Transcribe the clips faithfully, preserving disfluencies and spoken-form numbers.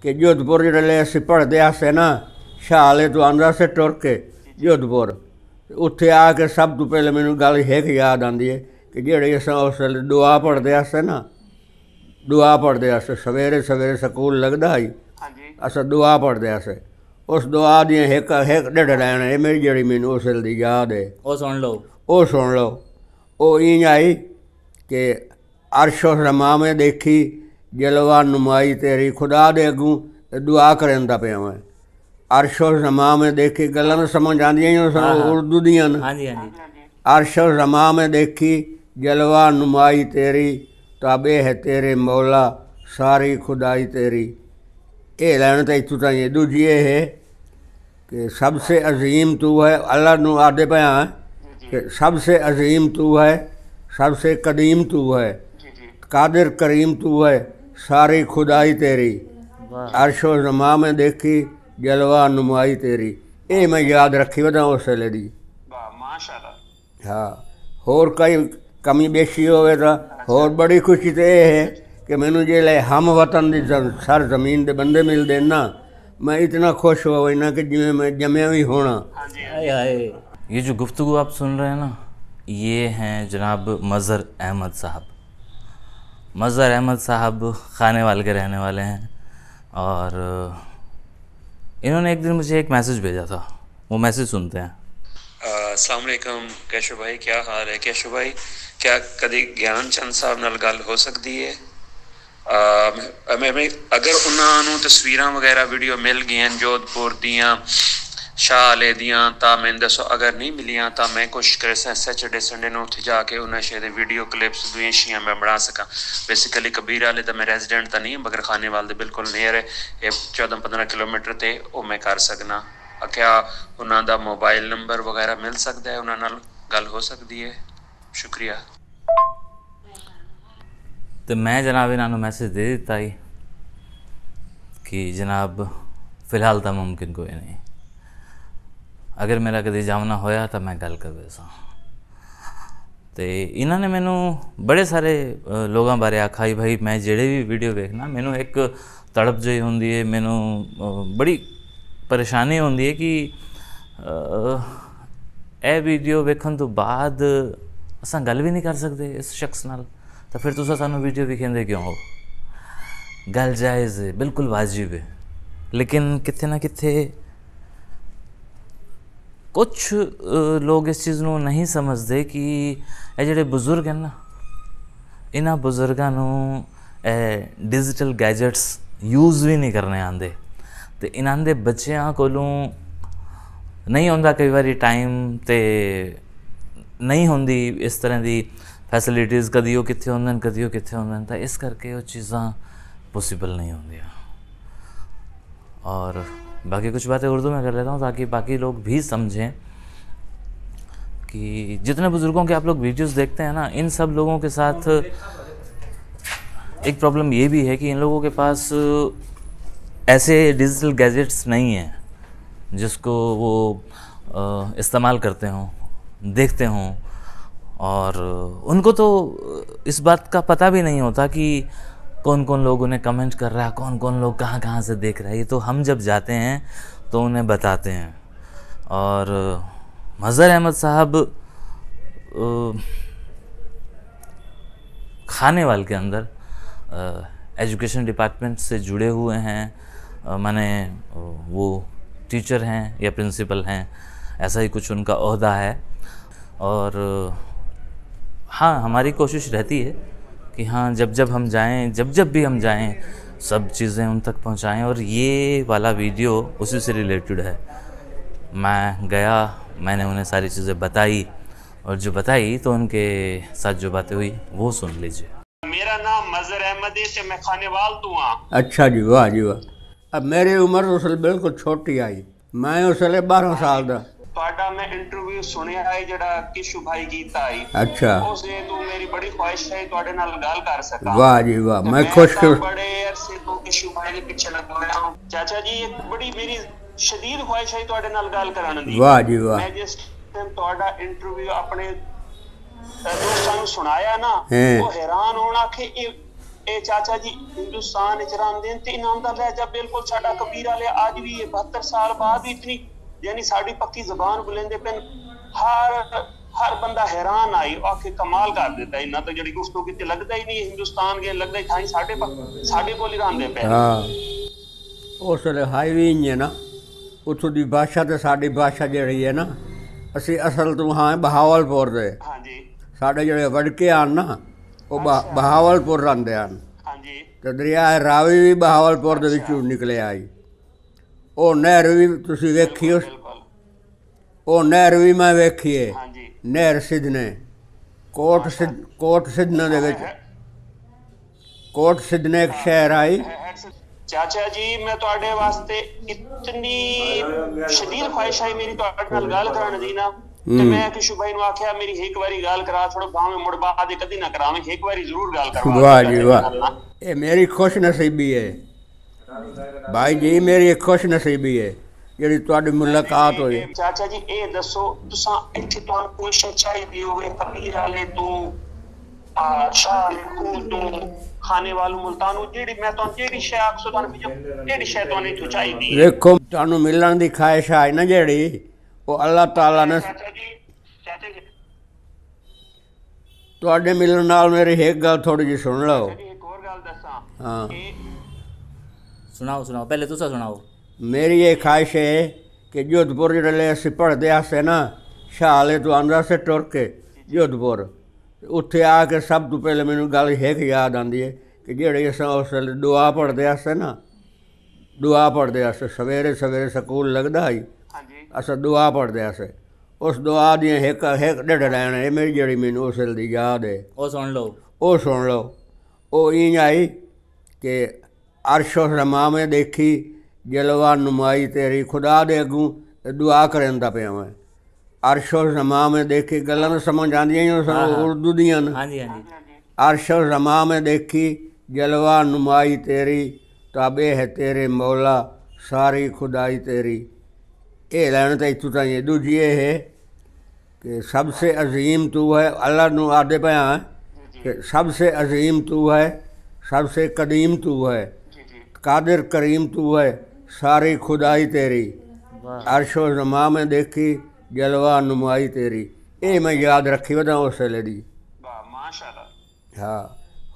کہ جودھ پور جیڑھے لے اسیں پڑھدے ہاسے نا، شاہ والے توں آندا سے ٹر کے جودھ پور۔ اتھے آ کے سب توں پہلے مینوں گل ہک یاد آندی ہے کہ جیڑھے اساں اس ویلے دعا پڑھدے ہاسے نا، دعا پڑھدے ہاسے، سویرے سویرے سکول لڳدا ہئی، اساں دعا پڑھدے ہاسے۔ اس دعا دیاں ہک ہک ݙیڈھ لائناں، اے میری جیڑھی مینوں اس ویلے دی یاد ہے۔ او سݨ لو۔ او سݨ لو۔ او اینج آئی کہ عرش و سما میں دیکھی جلوہ نمائی تیری، خدا دے اڳوں دعا کریندا پیا میں۔ عرش و سما میں دیکھی، گلاں تاں سمجھ آندیاں ہی ہن، ہاں، ہاں۔ اردو دیاں ہن۔ ہاں جی، ہاں جی۔ عرش و سما میں دیکھی جلوہ نمائی تیری، تابع ہے تیرے مولا ساری خدائی تیری۔ اے لائن تاں اتھوں تائیں ہے۔ ݙوجھی اے ہے کہ سب سے عظیم تو ہے، اللہ نوں آہدے پئے ہاں کہ سب سے عظیم تو ہے، سب سے قدیم تو ہے، قادر کریم تو ہے، ساری خدائی تیری۔ واہ۔ عرش و سما میں دیکھی جلوہ نمائی تیری۔ اے میں یاد رکھی وداں اس ویلے دی۔ واہ، ماشاءاللہ۔ ہاں، ہور کئی کمی بیشی ہووے تاں ہور بڑی خوشی تے اے ہے کہ مینوں جیلے ہم وطن دی ز-، سر زمین دے بندے ملدے نا، میں اتنا خوش ہو وینا کہ جویں میں جمیا وی ہونا۔ ہائے ہائے۔ یہ جو گفتگو آپ سن رہے ہیں نا، یہ ہیں جناب مظہر احمد صاحب۔ مظہر احمد صاحب خانیوال کے رہنے والے ہیں اور انہوں نے ایک دن مجھے ایک میسج بھیجا تھا، وہ میسج سنتے ہیں۔ آ، السلام علیکم کیشو بھائی، کیا حال ہے؟ کیشو بھائی، کیا کدی گیان چند صاحب نال گل ہو سکدی ہے؟ آ، میں، میں، میں، اگر انہاں نوں تصویراں وغیرہ ویڈیو مل گئین جودھ پور دیاں، شاہ والے دیاں، تاں میں دسو، اگر نہیں ملیاں تاں میں کوشش کریساں سیچرڈے سنڈے نوں اتھے جا کے انہاں شے دے ویڈیو کلپس دوئیں شیاں میں بݨا سکاں۔ بیسیکلی کبیر والے تاں میں ریزیڈنٹ تاں نہیں، مگر خانیوال دے بالکل نیئر ہے، اے چودہ پندرہ کلومیٹر تے، او میں کر سکنا۔ آکھیا انہاں دا موبائل نمبر وغیرہ مل سکدا ہے، انہاں نال گل ہو سکدی ہے؟ شکریہ۔ تے میں جناب انہاں نوں میسج دے ݙتا ہئی کہ جناب فی الحال تاں ممکن کوئی نہیں، اگر میرا کدی جاونا ہویا تاں میں گل کر ویساں۔ تے انہاں نے مینوں بڑے سارے، آ، لوگاں بارے آکھا ہئی بھائی میں جیڑھے وی ویڈیو ویکھنا مینوں ہک تڑپ جئی ہوندی ہے، مینوں، آ، بڑی پریشانی ہوندی ہے کہ، آ، اے ویڈیو ویکھݨ توں بعد اساں گل وی نہیں کر سکدے اس شخص نال، تاں پھر تساں سانوں ویڈیو وکھیندے کیوں ہو؟ گل جائز ہے، بالکل واجب ہے، لیکن کتھے نہ کتھے کچھ، آ، لوگ اس چیز نوں نہیں سمجھدے کہ اے جیڑھے بزرگ ہیں نا، انہاں بزرگاں نوں اے ڈیجیٹل گیجٹس یوز وی نہیں کرنے آندے، تے انہاں دے بچیاں کولوں نہیں ہوندا، کئی واری ٹائم تے نہیں ہوندی اس طرح دی فیسلٹیز، کدی او کتھے ہوندن، کدی او کتھے ہوندن، تاں اس کر کے او چیزاں پاسیبل نہیں ہوندیاں۔ اور باقی کچھ باتیں اردو میں کر لیتا ہوں تاکہ باقی لوگ بھی سمجھیں کہ جتنے بزرگوں کے آپ لوگ ویڈیوز دیکھتے ہیں نا، ان سب لوگوں کے ساتھ ایک پرابلم یہ بھی ہے کہ ان لوگوں کے پاس ایسے ڈیجیٹل گیجٹس نہیں ہیں جس کو وہ، آ، استعمال کرتے ہوں، دیکھتے ہوں، اور ان کو تو اس بات کا پتہ بھی نہیں ہوتا کہ کون کون لوگ انہیں کمنٹ کر رہا ہے، کون کون لوگ کہاں کہاں سے دیکھ رہا ہے۔ یہ تو ہم جب جاتے ہیں تو انہیں بتاتے ہیں۔ اور مظہر احمد صاحب، آ، خانیوال کے اندر، آ، ایجوکیشن ڈپارٹمنٹ سے جڑے ہوئے ہیں، آ، معنی، آ، وہ ٹیچر ہیں یا پرنسپل ہیں، ایسا ہی کچھ ان کا عہدہ ہے۔ اور، آ، ہاں، ہماری کوشش رہتی ہے کہ ہاں، جب جب ہم جائیں، جب جب بھی ہم جائیں، سب چیزیں ان تک پہنچائیں۔ اور یہ والا ویڈیو اسی سے ریلیٹڈ ہے۔ میں گیا، میں نے انہیں ساری چیزیں بتائی، اور جو بتائی تو ان کے ساتھ جو باتیں ہوئی وہ سن لیجیے۔ میرا نام مظہر احمد ہے تے میں خانیوال توں ہاں۔ اچھا جی، واہ جی واہ۔ اب میری عمر اس ویلے بالکل چھوٹی ہئی، میں اس ویلے بارہ سال دا۔ تہاڈا میں انٹرویو سنیا ہے جڑا کشو بھائی کیتا ہے۔ اچھا۔ اس دے تو میری بڑی خواہش ہے تہاڈے نال گل کر سکاں۔ واہ جی واہ، تے میں میں خوش تاں خص- بڑے عرصے تو کشو بھائی دے پیچھے لگا ہویا ہوں۔ چاچا جی، ایک بڑی میری شدید خواہش ہے تہاڈے نال گل کرن دی۔ واہ جی واہ۔ میں جس ٹائم تہاڈا انٹرویو اپنے، اے، دوستاں نوں سنایا نا، ہیں۔ وہ حیران ہون، آکھے، "اے، اے چاچا جی ہندوستان اچ رہندے ہن تے انہاں دا لہجہ بالکل ساڈا کبیر آلے، اج وی اے بہتر سال بعد وی اتنی، یعنی ساڈی پکی زبان بولیندے پن۔ ہر ہر بندہ حیران آئی، او آکھے کمال کر ݙتا، انہاں تاں جیڑھی گفتگو کیتی لڳدا ہی نی ہندوستان ڳئے، لڳدا ہی تھائیں ساڈے پ- ساڈے کول ہی رہندے پئے۔ ہاں، اس ویلے ہائی وی انج ہے نا، اتھوں دی بھاشا تے ساڈی بھاشا جیڑھی ہے نا، اسی اصل توں ہاں بہاول پور دے۔ ہاں جی۔ ساڈے جیڑھے وݙکے ہن نا، او بہ- اچھا۔ بہاول پور رہندے ہن۔ ہاں جی۔ تے دریائے راوی وی بہاول پور دے اچھا۔ وچوں نکلے آئی۔ او نہر وی تسی ویکھی اس، بالکل۔ او نہر وی میں ویکھی ہے۔ ہاں جی۔ نہر سدھنے، کوٹ ماشاء سدھ- کوٹ سدھنے دے وچ، ہے، ہے۔ کوٹ سدھنے ایک ہاں۔ شہر آئی۔ ہے، ہے، ہے۔ چاچا جی، میں تہاڈے واسطے اتنی شدید خواہش ہے میری تہاڈے نال ڳالھ کرݨ دی نا، تے ہوں۔ میں کشو بھائی نوں آکھیا، میری ہک واری ڳالھ کرا چھوڑو، بھاویں مڑ بعد کدی نہ کراویں، ہک واری ضرور ڳالھ کروا واہ دے جی واہ۔ نال نا۔ اے میری خوش نصیبی ہے۔ بھائی جی، میری ایک خوش نصیبی ہے جڑی تہاڈی ملاقات ہوئی۔ چاچا جی، اے دسو، تساں اتھے تہانوں کوئی شے چاہیدی ہووے، فقیر آلے توں، آ، شاہ آلے کھوہ توں، خانے والوں ملتان توں، جیڑھی میں تہانوں جیڑھی شے آکھسو، تہانوں ملے، جیڑھی شے تہانوں اتھوں چاہیدی ہے۔ ویکھو، تہانوں ملݨ دی خواہش ہے نا جیڑھی، او اللہ تعالیٰ نے چاچا جی، چاچا جی۔ تہاڈے ملݨ نال میری ہک ڳالھ تھوڑی جی سݨ لو۔ ہک ہور ڳالھ ݙساں۔ ہاں۔ اے سݨاؤ، سݨاؤ، پہلے تساں سݨاؤ۔ میری یہ خواہش ہے کہ جودھ پور جیڑھے اسیں پڑھدے ہاسے نا، شاہ آلے توں آندا سے ٹر کے جودھ پور، اتھے آ کے سب توں پہلے مینوں ڳالھ ہک یاد آندی ہے کہ جیڑھے اساں اس ویلے دعا پڑھدے ہاسے نا، دعا پڑھدے ہاسے، سویرے سویرے سکول لڳدا ہئی، ہاں جی۔ اساں دعا پڑھدے ہاسے۔ اس دعا دیاں ہک، ہک ݙیڈھ لائن ہے میری، جیڑھی مینوں اس ویلے دی یاد ہے۔ او سݨ لو۔ او سݨ لو۔ او اینج آئی کہ عرش و سما میں دیکھی جلوہ نمائی تیری، خدا دے اڳوں دعا کریندا پیا میں۔ عرش و سما میں دیکھی، ڳالھاں تاں سمجھ آندیاں ہی ہن، ہاں، ہاں۔ اردو دیاں ہن۔ ہاں جی، ہاں جی۔ عرش و سما میں دیکھی جلوہ نمائی تیری، تابع ہے تیرے مولا ساری خدائی تیری۔ اے لائن تاں اتھوں تائیں ہے۔ ݙوجھی اے ہے کہ سب سے عظیم تو ہے، اللہ نوں آہدے پئے ہاں کہ سب سے عظیم تو ہے، سب سے قدیم تو ہے، قادر کریم تو ہے، ساری خدائی تیری۔ واہ۔ عرش و سما میں دیکھی جلوہ نمائی تیری۔ اے میں یاد رکھی وداں اس ویلے دی۔ واہ، ماشاءاللہ۔ ہاں،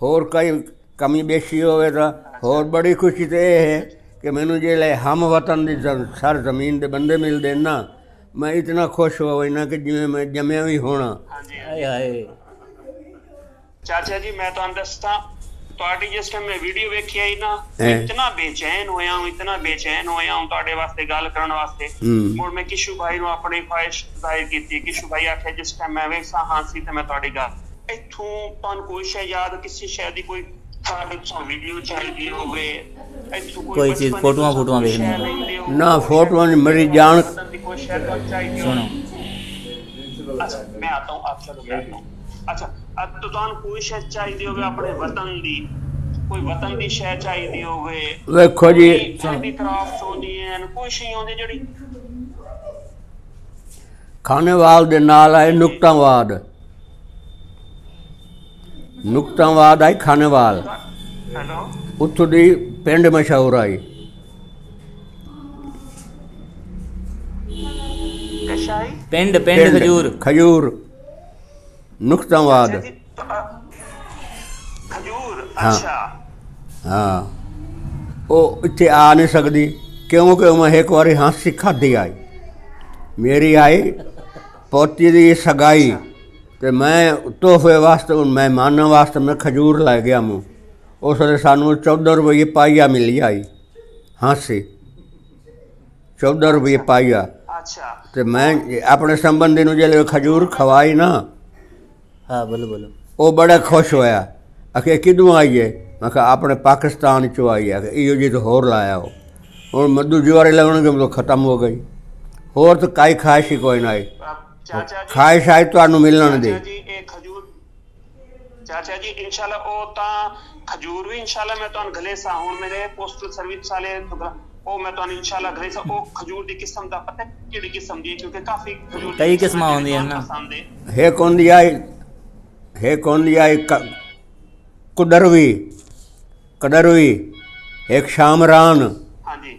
ہور کئی کمی بیشی ہووے تاں ہور بڑی خوشی تے اے ہے کہ مینوں جیلے ہم وطن دی زر-، سر زمین دے بندے ملدے نا، میں اتنا خوش ہو وینا کہ جویں میں جمیا وی ہونا۔ ہائے ہائے۔ چاچا جی، میں تہانوں ݙساں، تہاݙی جس ٹائم میں ویڈیو ویکھی آئی نا، میں ہیں۔ اتنا بے چین ہویا ہوں، اتنا بے چین ہویا ہوں تہاݙے واسطے ڳالھ کرݨ واسطے۔ ہوں۔ مڑ میں کشو بھائی نوں اپݨی خواہش ظاہر کیتی۔ کشو بھائی آکھیا، جس ٹائم میں ویساں ہاں سی تے میں تہاݙی ڳالھ۔ اتھوں تہانوں کوئی شے یاد، کسی شے دی کوئی، تہاݙی تساں ویڈیو چاہیدی ہووے، اتھوں کوئی کوئی چیز، بچپن فوٹواں، وچ فوٹواں تساں ویکھݨیاں۔ شے لیندے ہو، نہ، کوئی فوٹواں دی میری جان۔ وطن دی کوئی شے تہانوں چاہیدی ہووے۔ سݨو۔ اچھا، میں آتا ہوں، آپ چلو، میں آتا ہوں۔ اچھا، اب تو تہانوں کوئی شے چاہیدی ہووے اپݨے وطن دی، کوئی وطن دی شے چاہیدی ہووے، ویکھو جی۔ کوئی ہینڈی کرافٹ ہوندی ہے، کوئی شے ہوندی جڑی۔ کھانیوال دے نال آئے نکتاں واد۔ نکتاں واد آئی کھانیوال۔ ہیلو۔ اتھوں دی پنڈ مشہور آئی۔ کشائی؟ پنڈ، پنڈ پنڈ، کھجور۔ کھجور۔ نکتاں واد۔ اچھا جی، تو، آ، کھجور، ہاں۔ اچھا۔ ہاں۔ او اتھے آ نہیں سکدی، کیونکہ میں ہک واری ہنسی کھادی آئی۔ میری آئی پوتی دی سگائی، اچھا۔ تے میں تحفے واسطے، ان مہماناں واسطے میں کھجور لے گیا موں۔ اس ویلے سانوں چودہ روپے پائیا ملی آئی۔ ہنسی۔ چودہ روپے پائیا۔ اچھا۔ تے میں اپݨے سمبندی نوں جیلے کھجور کھوائی نا، ہاں، بولو، بولو۔ او بڑا خوش ہویا۔ آکھے، "کدوں آئی ہے؟" میں کہا، "اپݨے پاکستان چوں آئی ہے۔" آکھے، "ایہو جی تو ہور لایا ہو۔" ہݨ میں ݙوجھی واری لوݨ کے تو ختم ہو گئی۔ ہور تو کائی خواہش ہی کوئی نہ آئی۔ چاچا جی۔ خواہش آئی تہانوں ملݨ دی۔ چاچا جی، اے کھجور چاچا جی، انشاءاللہ او تاں کھجور وی انشاءاللہ میں تہانوں گھلیساں۔ ہݨ میرے پوسٹل سروس والے تو گھر-، او میں تہانوں انشاءاللہ گھلیساں۔ او کھجور دی قسم دا پتہ کیڑھی قسم دی ہے؟ کیونکہ کافی کھجور دی کئی قسماں ہوندیاں نا۔ پسند ہے۔ ہک ہوندی آئی، ہک ہوندی آئی ک-، کڈروی، قدر ہوئی، ہک شامران۔ ہاں جی۔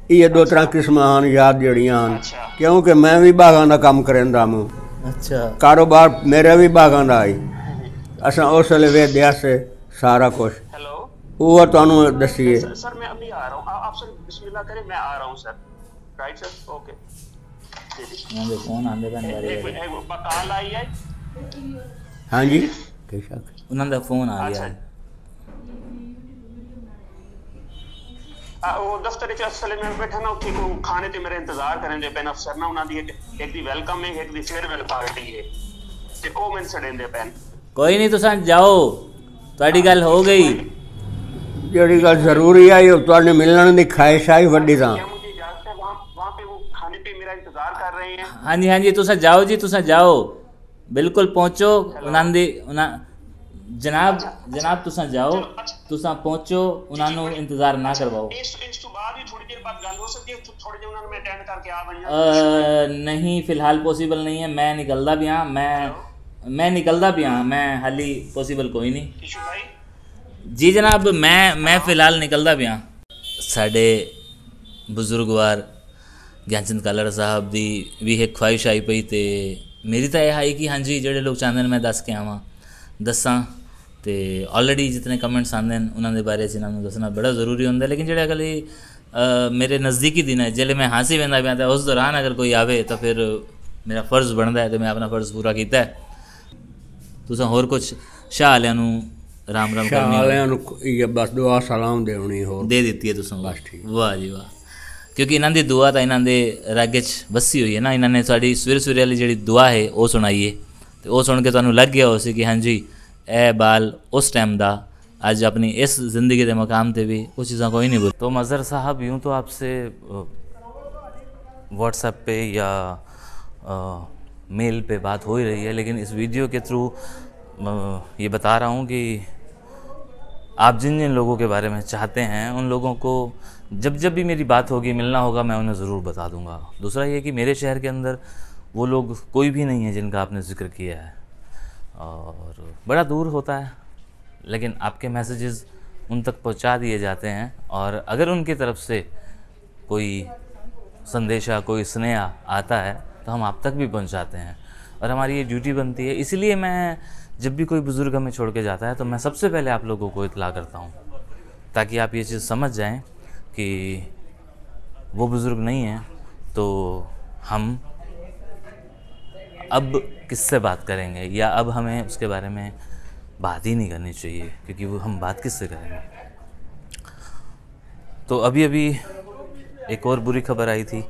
ایہ ݙو ترا قسماں ہن یاد جیڑھیاں ہن، اچھا۔ کیونکہ میں وی باغاں دا کم کریندا ہم۔ اچھا۔ کاروبار میرا وی باغاں دا ہئی۔ اساں اس ویلے ویندے ہاسے سارا کچھ۔ ہیلو۔ اوہ تانوں دسیے۔ سر، سر، میں ابھی آ رہا ہوں۔ آپ، آپ سر بسم اللہ کریں، میں آ رہا ہوں سر۔ رائٹ سر، اوکے۔ جی، جی۔ انہاں دے فون آندے پئے ہن باری ایک باری۔ منٹ، ایک منٹ، کال آئی ہے۔ ہاں جی، بے شک۔ انہاں دا فون آ ڳیا۔ اچھا۔ آ، او دفتر وچ اصل میں بیٹھا نا، اتھے کو کھانے تے میرا انتظار کریندے پئے ہن افسر نا، انہاں دی ایک، ایک دی ویلکم ہے، ایک دی فیئر ویل پارٹی ہے۔ تے او میں سڑیندے پئے ہن۔ کوئی نہیں، تساں جاؤ، تہاݙی ڳالھ ہو ڳئی۔ جیڑھی ڳالھ ضروری آئی، او تہاݙے ملݨ دی خواہش آئی وݙی تاں۔ کیا مجھے اجازت ہے وہاں، وہاں پہ وہ کھانے پہ میرا انتظار کر رہے ہیں؟ ہاں جی، ہاں جی، تساں جاؤ جی، تساں جاؤ۔ بالکل پہنچو، ہیلو۔ انہاں دی، انہاں، جناب، اچھا، اچھا۔ جناب، تساں جاؤ، چلو، اچھا۔ تساں پہنچو، جی، جی، انہاں نوں بڑی انتظار نہ کرواؤ۔ اس، اس تو بعد ہی تھوڑی دیر بعد گل ہو سکدی ہے، تھو-، تھوڑے جے انہاں نوں میں اٹینڈ کر کے آ ونڄاں۔ اے، نہیں، فی الحال پاسیبل نہیں ہے، میں نکلدا پیاں، میں، ہیلو۔ میں نکلدا پیاں، میں حالی پاسیبل کوئی نہیں۔ یوسف بھائی۔ جی جناب، میں، میں فی الحال نکلدا پیاں۔ ساݙے بزرگوار گیان چند کالڑا صاحب دی وی ہک خواہش آئی پئی، تے میری تاں اے ہئی کہ ہاں جی، جیڑھے لوگ چاہندے ہن میں دس کے آواں، دساں۔ تے آلریڈی جتنے کمنٹس آندے ہن، انہاں دے بارے اچ انہاں نوں دسنا بڑا ضروری ہوندا ہے، لیکن جیڑھے اڳلے، آ، میرے نزدیکی دن ہے، جیلے میں ہانسی ویندا پیاں، تے اس دوران اگر کوئی آوے، تاں پھر میرا فرض بݨدا ہے، تے میں اپنا فرض پورا کیتا ہے۔ تساں ہور کچھ شاہ آلیاں نوں رام رام شاہ کرنی ہووے؟ آلیاں نوں ایہ بس دعا سلام ݙیوݨی ہور۔ دے ݙتی ہے تساں۔ بس ٹھیک۔ واہ جی واہ۔ کیونکہ انہاں دی دعا تاں انہاں دے رڳ اچ وسی ہوئی ہے نا، انہاں نے ساݙی سویرے سویرے والی جیڑھی دعا ہے، او سݨائی ہے۔ تے او سݨ کے تہانوں لڳ ڳیا ہوسی کہ ہاں جی، اے ٻال اس ٹائم دا اڄ اپݨی اس زندگی دے مقام تے وی او چیزاں کوئی نہیں بھل۔ تو مظہر صاحب، یوں تو آپ سے، آ، واٹس ایپ پہ یا، آ، میل پہ بات ہو ہی رہی ہے، لیکن اس ویڈیو کے تھرو، آ، یہ بتا رہا ہوں کہ آپ جن جن لوگوں کے بارے میں چاہتے ہیں، ان لوگوں کو جب جب بھی میری بات ہوگی، ملنا ہوگا، میں انہیں ضرور بتا دوں گا۔ دوسرا یہ کہ میرے شہر کے اندر وہ لوگ کوئی بھی نہیں ہے جن کا آپ نے ذکر کیا ہے، اور بڑا دور ہوتا ہے، لیکن آپ کے میسیجز ان تک پہنچا دیے جاتے ہیں، اور اگر ان کی طرف سے کوئی سندیشہ، کوئی سنیہا آتا ہے تو ہم آپ تک بھی پہنچاتے ہیں، اور ہماری یہ ڈیوٹی بنتی ہے۔ اسی لیے میں جب بھی کوئی بزرگ ہمیں چھوڑ کے جاتا ہے تو میں سب سے پہلے آپ لوگوں کو اطلاع کرتا ہوں، تاکہ آپ یہ چیز سمجھ جائیں کہ وہ بزرگ نہیں ہیں تو ہم اب کس سے بات کریں گے، یا اب ہمیں اس کے بارے میں بات ہی نہیں کرنی چاہیے، کیونکہ وہ ہم بات کس سے کریں گے۔ تو ابھی ابھی ایک اور بری خبر آئی تھی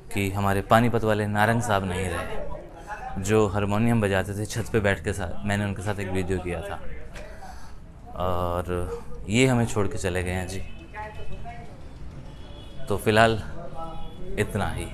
کہ ہمارے پانی پت والے نارنگ صاحب نہیں رہے، جو ہارمونیم بجاتے تھے چھت پہ بیٹھ کے ساتھ، میں نے ان کے ساتھ ایک ویڈیو کیا تھا، اور یہ ہمیں چھوڑ کے چلے گئے ہیں جی۔ تو فی الحال اتنا ہی۔